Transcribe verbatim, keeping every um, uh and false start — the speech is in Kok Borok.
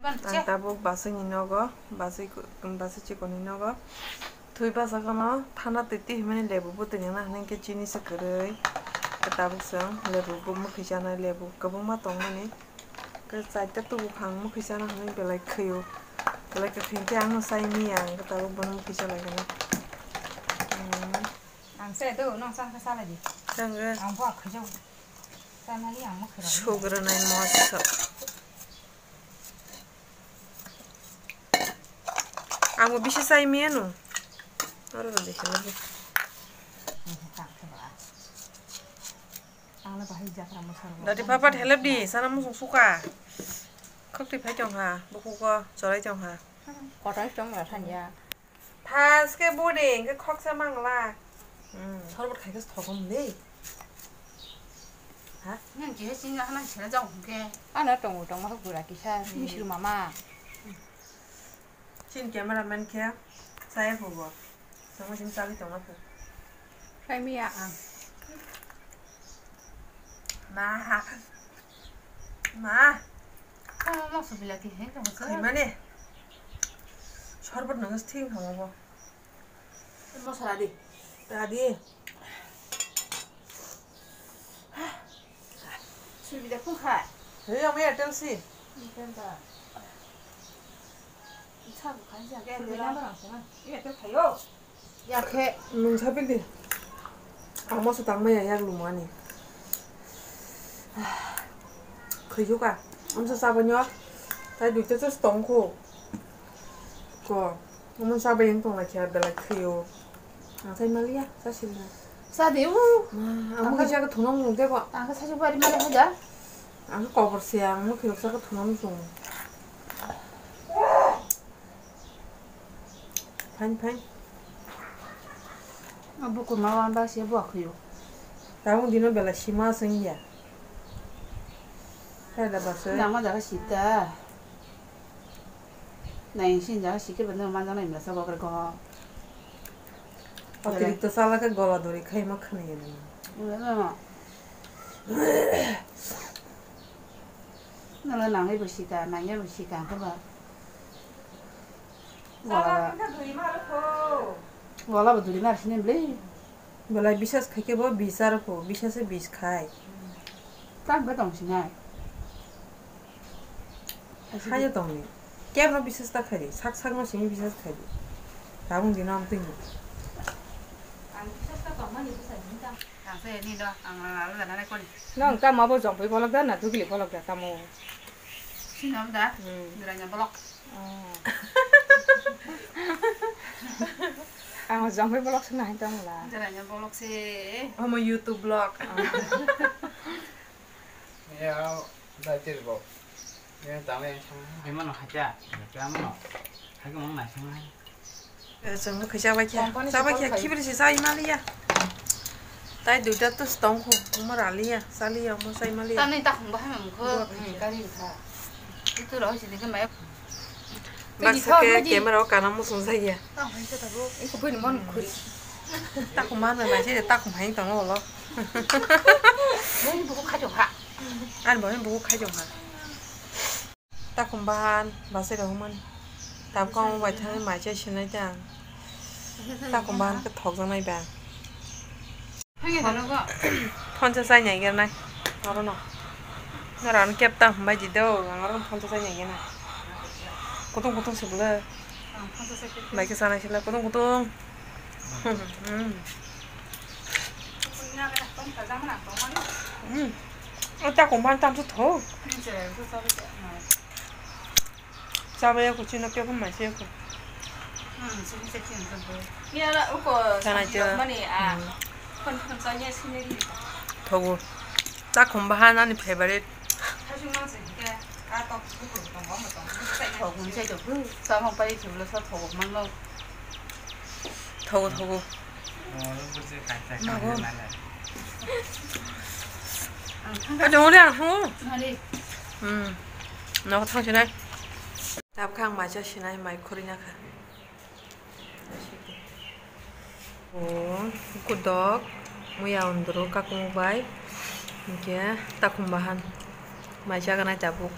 Ang tabuk baswkni nogo, baswk, baswk chikonni nogo. Thwi bwsakano thana twi twi hwnmani lebu bwtwi nangna hwnwi khe chini se kwrwi. Khe tabuk chwng lebu bo mwkhwi chanai, lebu kwbangma tongmani. Khe chaita tubuphang mwkhwi chana hwnwi belai khwio. Belai kwkhwini tei ang no chai miya, ang khe tabuk bono mwkhwi cha lai khe. Hmm. Ang se do, nang sa khe salai di. Chwng khe ang bo khwjak. Sanani ang mwkhwrok. Sugrwnai moso. Ang bo bisi chai miya no. Oro rw de khe. Dati papa help di, sana musung suka. Khok twi phai tong ha, bukugo chorai tong ha. Kotor tong la thanya. Phas khe budi hwnkhe khoksa mangla. Hmm. Sorbot khai khe thokom le. Ha? Nang kihe sing hana sera jang hwnkhe. Ano tongo tongma gura kisa, hmm, misru mama. Chin cameraman khe saya phugo. Sama sing chali tongma phu. Khai miya ang. Ma. Ma. Khaimani. Sorbot nang thing khamobo. Mosla di. Tadi. Subida phungkha. Hei, ang Airtel si. Airtel da. Sa bukhai sa. Airtel number ang sana. Airtel khayo. Yakhe. Nung sapik di. Ang moso tangmaya yak lumani. Khaijuka. Amsa sabanyo. Tai duita chos tongkho. Ko. Omo chabai wng tongla khe belai khwio. Ang chai maliya, cha sili. Cha de u. Ma, ang mukhe cha khe thungna mung tebo. Ang khe sachi bari mali haja. Ang khe kobor se, ang mukhe cha khe thungna mung. Fine, fine. Abo kurma wan ba se bo khwio. Tabuk dino belai sima sing ya. Hai da basa. Nang ma jaga sita. Nai sini jaga sikhe benda manjak nai masa gokre go. Otirikto chala khe gola dori khai ma khani gani. Nala nangwi bo sika, nangya bo sika khe ba. Gola. Gola bo duri mar sini bli. Belai bisas khai khe bo bisar pho, bisas se bis khai. Tang ba tong sinai. Hayo tongni. Kebro bisas ta khaidi, sak sakno simi bisas khaidi. Tabung dino amtwini. Ang bisas ta tongmani bwsai hwnka. Ang se ni do, ang ala jana nai koni. Nang tamo bo jongpui bolok da na dugli bolok da tamo? Sinam da. Hmm. Duranya bolok. Oh. Ang jongpui bolok se nai tong la. Duranya bolok se. Omo YouTube blog. Oh. Ya, da tir bo. Yang tama yang sama. Emang no haja, ya mano. Haja mang nai sama. Chwng bwkhwi chabai kha. Chabai kha, khibrwi se chai maliya. Tai duita to tongkho, omo raliya, chaliya, omo chai maliya. Tani takhum bahai mamkho, hmm, kari kha. Itu roi sini khe mai. Baksa khe camera o kana musung jaya. Takhum hai khe tabo. Iko bini mon khuri. Takhum mana nai se takhum hai tongo ulo. Bini buku khajo kha. Ani bo bini buku khajo kha. Takhum bahan, basai rok mani. Tabuk ang bai thani mai chai sinai ta ang. Takhum bahan khe thokjaknai ba. Phone sa chai nai gernai. Oro no. Nora ang kep ta hum bai di do, ang oro phone sa chai nai gernai. Kutung kutung se bwle. Bai khe sanai sila kutung kutung. Hmm. Hmm. O takhum bahan tam se tho. Chabai ya kuchino khe phun mai se ko. Sana je. Thogo. Takhum bahan ani favorite. Thogo, thogo. Ajo, ori ang thango. Hmm. Nogo thang sinai. Tabuk ang mai cha sinai, mai khuri na kha. O, kudok, muya unduru, kakumuk bai, hinkhe takhum bahan, mai chaganai tabuk.